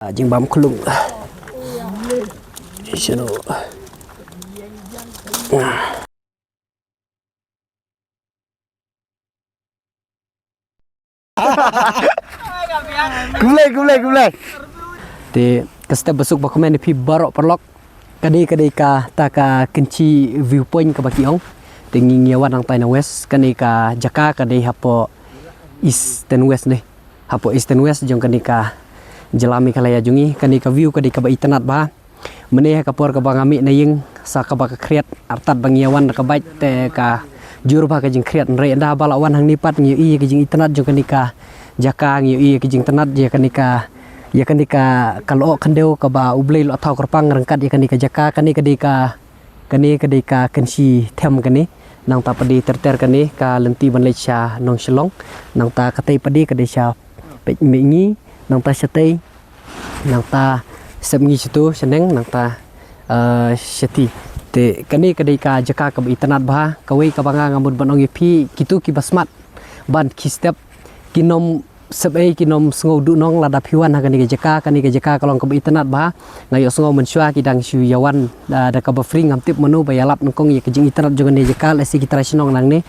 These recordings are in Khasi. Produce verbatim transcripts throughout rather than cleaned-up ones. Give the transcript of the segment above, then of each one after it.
Ah, jingbam khulung. Shano. Kumlei, kumlei, kumlei. Te ka step basuk ba kumne phi baroh paralok. Kane ka dei kata ka Kynshi viewpoint kaba ki ong. Te ngi ngi wan nangtai na west, kane ka jaka ka dei hapoh east and west ne. Hapoh east and west jong kane ka jylla Meghalaya jong ngi, kane ka view ka dei kaba itynnad bha. Mynne ha ka por kaba nga mih na ïing sa kaba ka khriat artat ba ngi ïa wan da ka bike te ka jur bha ka jingkhriat, hynrei ynda ba la wan hangne pat ngi ïohi ïa ka jingitynnad jong kane ka jaka, ngi ïohi ïa ka jingitynnad ïa kane ka, ïa kane ka, ka lyoh khyndew kaba U Blei u la thaw kyrpang ryngkat ïa kane ka jaka. Kane ka dei ka, kane ka dei ka Kynshi them kane. Nangta pat dei ter ter kane ka lynti ban leit sha Nongshillong. Nangta katei pat dei ka dei sha Pyrshah Mihngi. Nangta shatei, nangta Sepngi shato shaneng, nangta, eh, shati. Te kane ka dei ka jaka kaba itynnad bha. Kawei kaba nga nga mut ban ong ïa phi, kito kiba smat ban khie step, kin ym sep ei, kin ym sngew duhnong lada phi wan ha kane ka jaka. Kane ka jaka ka long kaba itynnad bha. Nga ïohsngew mynshuwa ki dang shu ïa wan, ah, da kaba free, ngam tip mano ba ïalap nyngkong ïa ka jingitynnad jong kane ka jaka, lehse ki trai shnong nangne.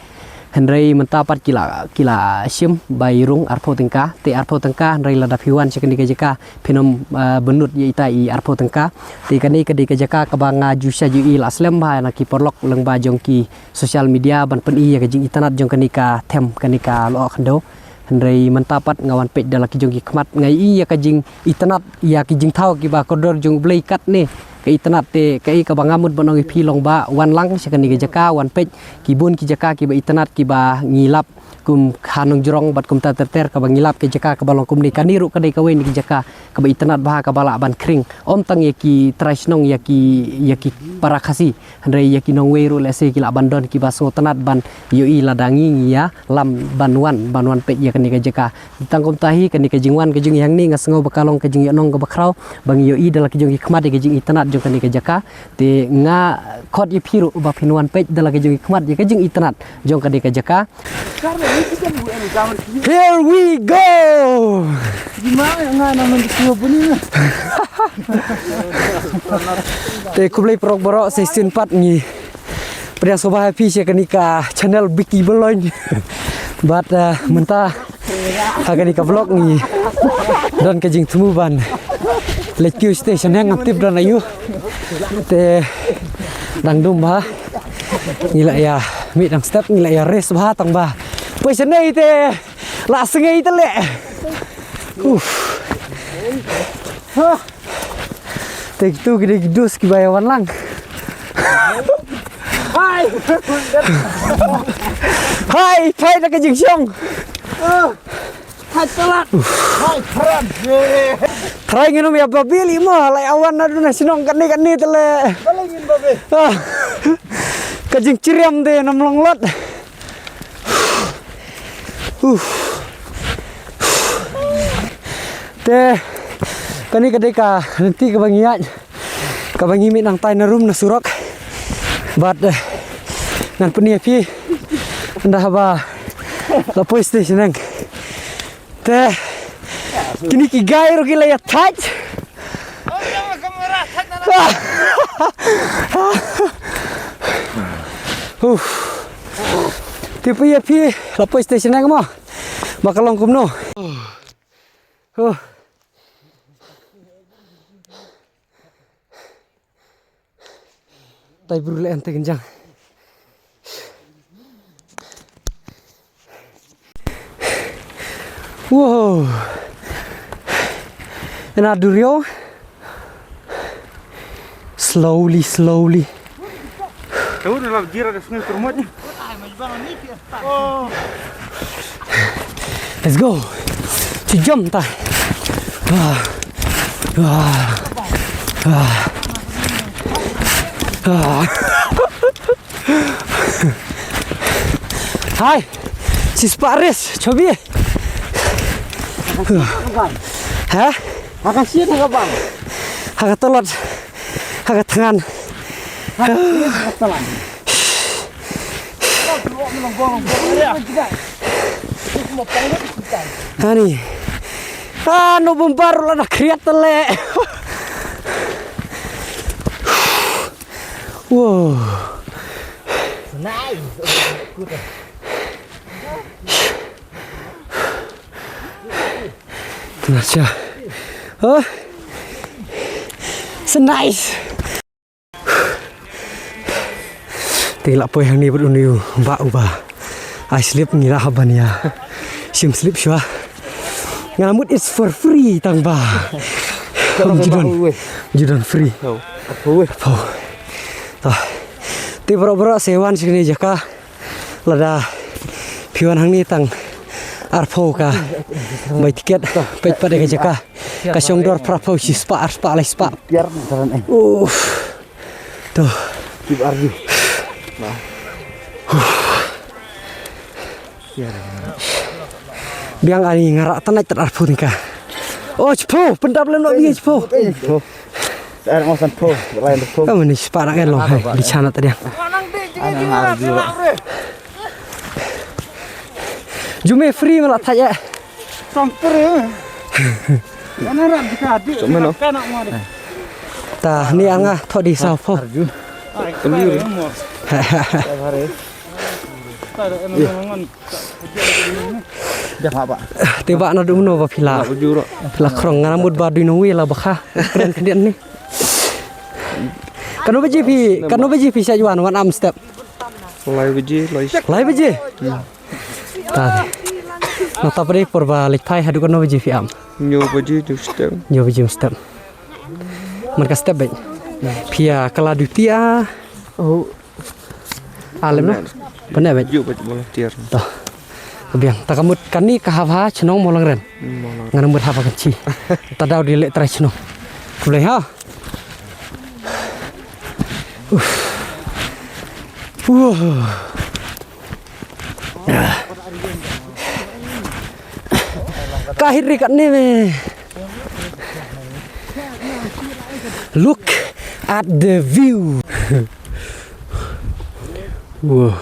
Hynrei mynta pat ki la, ki la shim bai rung arphew tyngka, te arphew tyngka, hynrei lada phi wan sha kane ka jaka phin ym, ah, bynnud ïa ita i arphew tyngka. Te kane ka dei ka jaka kaba nga ju shah ju ïohi la slem bha na ki paralok lyngba jong ki social media ban pyni ïa ka jingitynnad jong kane ka them, kane ka lyoh khyndew. Hynrei mynta pat nga wan peit da la ki jong ki khmat, nga ïohi ïa ka jingitynnad, ïa ki jingthaw kiba kordor jong U Blei katne ka itynnad. Te kaei kaba nga mut ban ong ïa phi long ba wan lang sha kane ka jaka, wan peit, ki bun ki jaka kiba itynnad kiba ngi lap kum ha Nongjrong bad kumta ter ter, kaba ngi lap ki jaka kaba long kumne. Kane ruh ka dei kawei na ki jaka kaba itynnad bha kaba lah ban khring, ym tang ïa ki trai shnong, ïa ki, ïa ki para Khasi, hynrei ïa ki nongwei ruh lehse ki lah ban don kiba sngewtynnad ban ïohi lada ngi ngi ïalam ban wan, ban wan peit ïa kane ka jaka. Tang kumta hi, kane ka jingwan ka jong ngi hangne nga sngew ba ka long ka jingïohnong kaba khraw ba ngi ïohi da la ki jong ki khmat ïa ka jingitynnad jong kane ka jaka. Te nga khot ïa phi ruh ba phin wan peit da la ki jong ki khmat ïa ka jingitynnad jong kane ka jaka. Here we go! Te khublei paralok baroh, sa shisien pat ngi pdiang sngewbha ïa phi sha kane ka channel Biki Baloin. Bad, eh, mynta ha kane ka vlog ngi don ka jingthmu ban leit kiew sha shnong, ngam tip don aïu. Te dang dum bha. Ngi la ïa mih dang step, ngi la ïa rest bha tang ba poi sha ne te la sngewthuh te leh. Uf. Te kito ki dei ki dus kiba ïa wan lang. Hai. Hai, hai na ka jingshong. Hai, talat. Hai, talat. Trai ngin ym ïa babe lei mo, la ïa wan naduh na shnong kane kane te leh. Balei ngin babe? Ah. Ka jingchriam te ym long lot. Uf. Te kane ka dei ka lynti kaba ngi ïaid, kaba ngi mih nangtai na rum na surok. Bad, eh, ngan pyni ïa phi ynda haba la poi sha shnong. Te kine ki guy ruh ki la ïa thait. Uf. Te phi ïa phi la poi sha shnong mo, ba ka long kumno. Huh. Tai bru le ente kenjang. Wow. Ena durio. Slowly, slowly. Tahu dalam jira ada sungai Kermot ni. Let's go. Sejam tah. Ah. Ah. Ah. Ah. Hai. Sis Paris, chobi. Ha? Haka sien haka bang. Haka tolot. Haka tngan. Hani. Ah, November la na kriat tele. Wow. Nice. Nice. Oh. So nice. Te la poi hangne bad une u bah uba ai slip, ngi la hap ban ïa shim slip shuwa. Nga mut it's for free tang ba. Ju don, ju don free. Pho. Te baroh baroh sa wan sha kane ka jaka. Lada phi wan hangne tang arphew ka bai tiket, peit pat ïa ka jaka. Ka shong dor phra phew, shi spah, ar spah, lai spah. Uff. To. Biang ani nga rah tang nai tad arphew tyngka. Oh, shiphew, pyndap lem noh biang shiphew. Ar ngos san phew, lai phew. Ka mani spah rak ngai long hai, di chana tadi. Jume free mala thai eh. Song free. Ana ram di ka di. Song mano? Ka nak ngari. Ta ni anga tho di sa phew. Arju. Ai, ka mo. Tar ana ngon. Te ba na dum no ba phi la. Phi la khrong, nga mut ba dui nong wi la ba kha. Kren khyndiat ni. Kano baje phi, kano baje phi sa wan, wan am step. Lai baje, lai. Lai baje. Ta. Na ta pare por ba leit phai haduh kano baje phi am. Hynñiew baje hynñiew step. Hynñiew baje hynñiew step. Man ka step bad. Phi ïa ka la duty a. Oh. Alem no. Pyneh bad. Ju bad volunteer. To. Ka biang. Ta ka mut kane ka hap ha chnong Mawlangren. Mawlangren. Ngan mut hap ha Kynchi. Ta daw di leh trai chnong. Khublei ha. Uff. Uff. Ka hit ri katne me. Look at the view. Wow.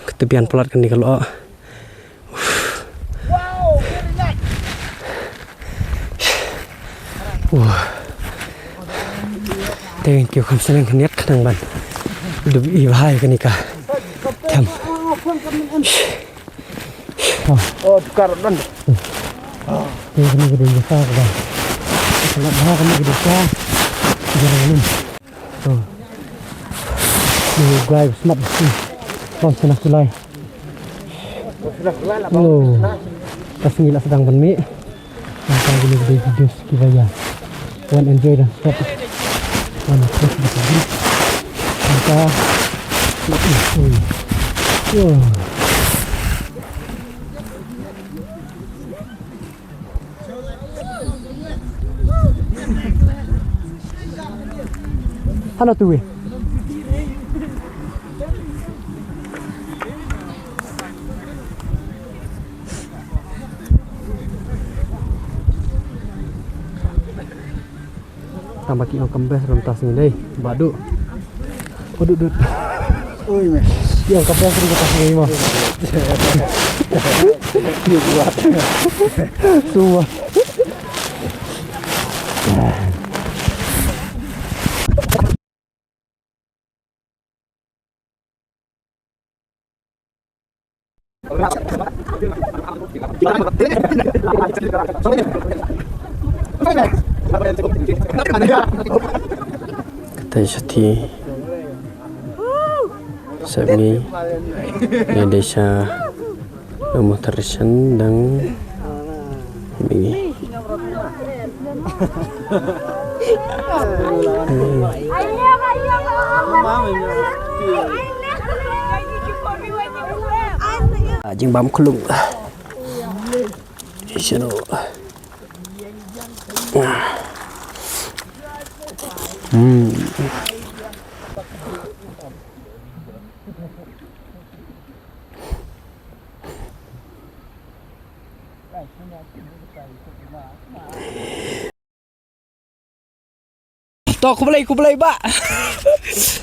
Kata biang palat kane ka lyoh. Wow. Thank you, kam sngewthuh khyndiat khnang ban. Dep i bha ïa kane ka them. Oh, tukar dan. Kane ka dei ka sa ka ba. Ka la bha kane ka dei ka sa. Jangan. Oh. Ni guys, smat. Bang sana sulai. Oh. Ka sngi la sdang ban mih. Nangta kine ki dei ki juice kiba ïa wan enjoy da step. Wan step da step. Nangta. Oh. Hano tu wi. Tang ba ki ong kam beh ram tas ngi dei. Ba duk. Ba duk duk. Ui me. Ki ong kam beh ram tas ngi mo. Suwa. Kata sha ti. Sha mi. Ïa dei sha. Namu tarishan dang mi. Ah, jingbam khulung. Shano. Hmm. To, khublei, khublei, bah.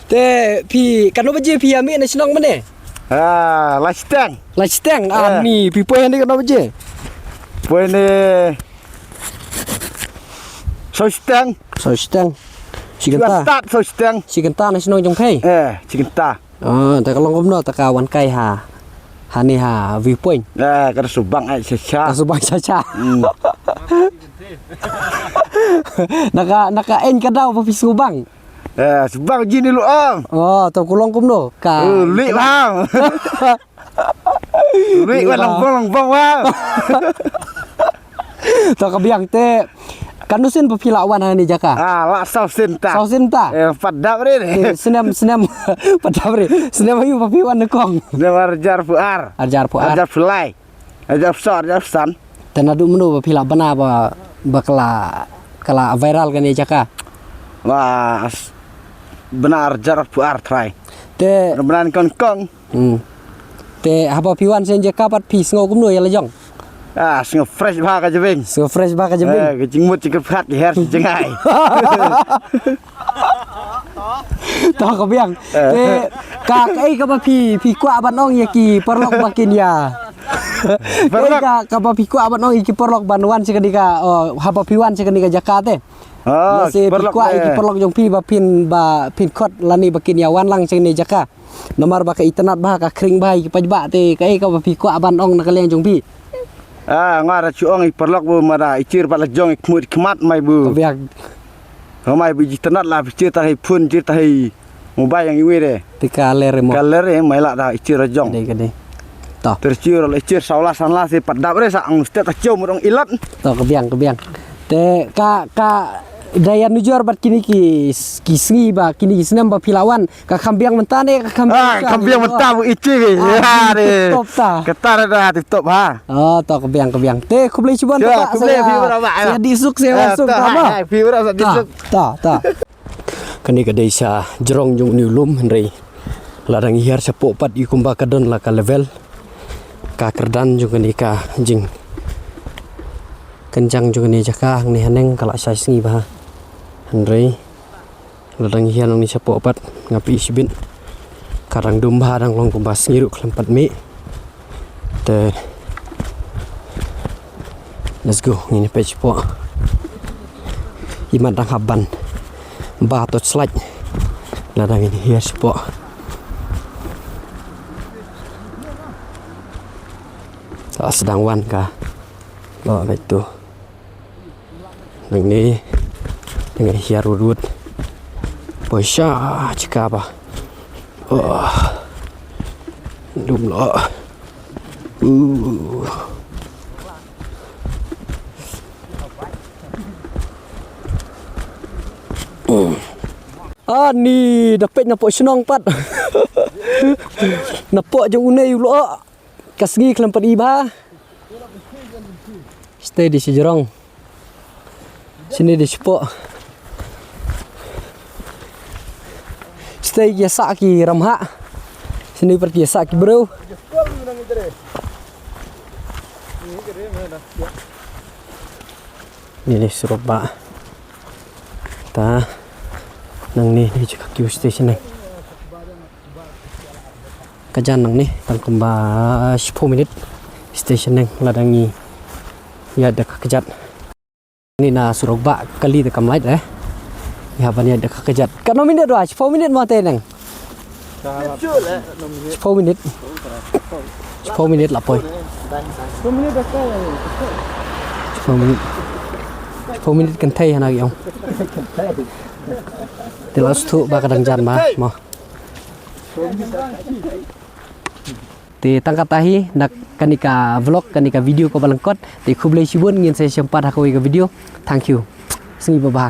Te, phi, katno baje phi ïa mih na shnong mynne? Ah, lai shiteng. Lai shiteng. Ah, eh, ni phi poi hangne katno baje? Poi hangne saw shiteng. Saw shiteng. Shi kynta. Shi kynta saw shiteng. Shi kynta na shnong jong phi? Eh, shi kynta. Ah, te ka long kumno te ka wan kai ha, hangne ha viewpoint? Eh, ka da shu bang ai sha sha. Ka shu bang sha sha. Hmm. Na ka, na ka en ka daw ba phi shu bang. Eh, shu bang jin ïa u ong. Oh, to ka long kumno? Ka, eh, lih bang. Lih bang, bang, bang, bang. To ka biang te. Katno sien ba phi la wan ha kane ka jaka? Ah, la saw sien ta. Saw sien ta? Eh, pat dap re. Eh, snem, snem. Pat dap re. Snem aïu ba phi wan nyngkong? Snem ar hajar arphew ar. Ar hajar arphew ar. Ar hajar arphew lai. Ar hajar arphew saw, ar hajar arphew san. Te naduh mynno ba phi la bna ba, ba ka la, ka la viral kane ka jaka? Ba, bna ar hajar arphew ar trai. Te bna nyngkong. Hmm. Te haba phi wan sha kane ka jaka pat phi sngew kumno ïa la jong? Ah, sngew fresh bha ka jabieng. Sngew fresh bha ka jabieng. Eh, ka jingmut jingpyrkhat ki her shi jngai. To ka biang. Eh. Te ka, kaei kaba phi, phi kwah ban ong ïa ki paralok ba kin ïa. Paralok. Kaei ka, kaba phi kwah ban ong ïa ki paralok ban wan sha kane ka, oh, haba phi wan sha kane ka jaka te. Ah, lehse phi paralok kwah ïa ki paralok jong phi ba phin, ba phin khot lane ba kin ïa wan lang sha kane ka jaka. Namar ba ka itynnad bha, ka khring bha ïa ki paidbah te, kaei kaba phi kwah ban ong na ka liang jong phi? Ah, nga da shu ong ïa ki paralok ba ma da i jir bad la jong i khmut khmat mai ba. Ka biang. Ka mai ba i itynnad la phi jir ta ha i phone, jir ta ha i mobile ïa iwei re. Te ka ler re mo. Ka ler re, mai la da i jir la jong. Ka dei, ka dei. To. Te i jir la i jir saw la san la se pat dap re sa ong step ta jong mut ong ilat. To ka biang, ka biang. Te ka, ka da ïa nujor bad kine ki, ki sngi ba, kine ki snem ba phi la wan. Ka kham biang mynta ne, ka kham biang. Ah, kham biang mynta bu iti. Ah, ya, tip top ta. Kata da tip top ha. Oh, to ka biang, ka biang. Te khublei shibun ta. Khublei phi ba. Ïa di suk se wan suk ta ma. Phi ba di suk. Ta, ta. Kane ka dei sha jrong jong une u lum hynrei la dang hiar shapoh pat ïa kumba ka don la ka level. Ka kyrdan jong kane ka jing kynjang jong kane jaka hangne haneng ka la shai sngi bha. Hynrei la dang hiar nong ni shapoh pat nga phi shibit. Ka dang dum bha dang long kumba sngi ruh khlem pat mih. Te let's go ngin peit shapoh. Imat dang hap ban ba to slide. La dang ngin hiar shapoh. Sa sdang wan ka. Lo beit tu. Nangne, nangne hiar rud rud. Poi sha jaka ba. Oh. Dum lo. Uh. Ani da peit napoh shnong pat. Napoh jong une u lo. Ka sngi khlem pat i bha. Stay di sha jrong. Sini di shapoh. Stay ki sah ki ramhah. Sini pat ki sah ki briew. Ni ni surok ba. Ta. Nang ni ni jaka kiew station ni. Ka jan nang ni tang kumba shiphew minit station neng la dang ngi ïaid da ka kjat. Ni na surok ba kali da kam lait eh. Ïa ban ïaid da ka kjat. Katno minit wa shiphew minit mo te neng. Shiphew minit. Shiphew minit la poi. Shiphew minit. Shiphew minit kynthei hana ïong. Te la sdang ba ka dang jan ba mo. Te tang kata hi na kane ka vlog, kane ka video kaba lyngkot. Te khublei shibun, ngin sa ïashem pat ha kawei ka video. Thank you. Sngi ba bha.